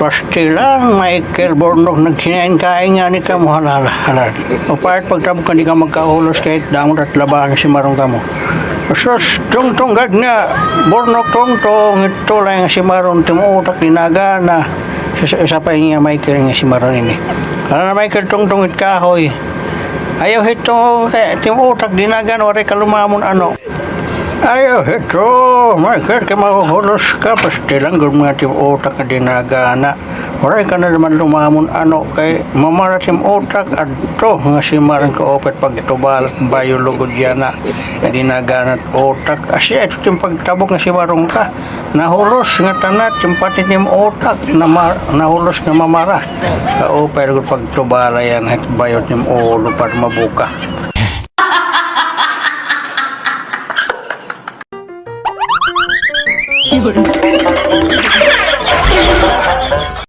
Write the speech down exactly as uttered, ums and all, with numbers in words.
Pastilan, Michael, burnok, nagkinain-kain ngani kamo, hala, hala, hala. Upay it pagtabok nga di ka magkahulos kay damo it labahan, simaron kamo. Sus, Tongtong gad nga, burnok, Tongtong, ito la nga simaron, tim-o utak, dinagana. Isa, isa pa ini nga Michael nga simaron ini. Hala na, Michael, Tongtong it kahoy. Ayaw hito, kay tim-o utak, dinagana, waray ka lumamon, ano. Ayaw hito, Michael, kay mahuhulos ka, pastilan gud mga tim-o utak nga dinagana. Waray ka na naman lumamon, ano, kay mamara tim-o utak, adto nga simaron, kaupay it pagtubal, bayo lugod yana, dinagana it utak. Asya, ito tim pagtabok nga simaron ka. Nahulos nga tanat, tim pati tim-o utak, nama-, nahulos nga mamara. Kaupay lugod pagtubala yana, it bayo tim-ulo para mabuka.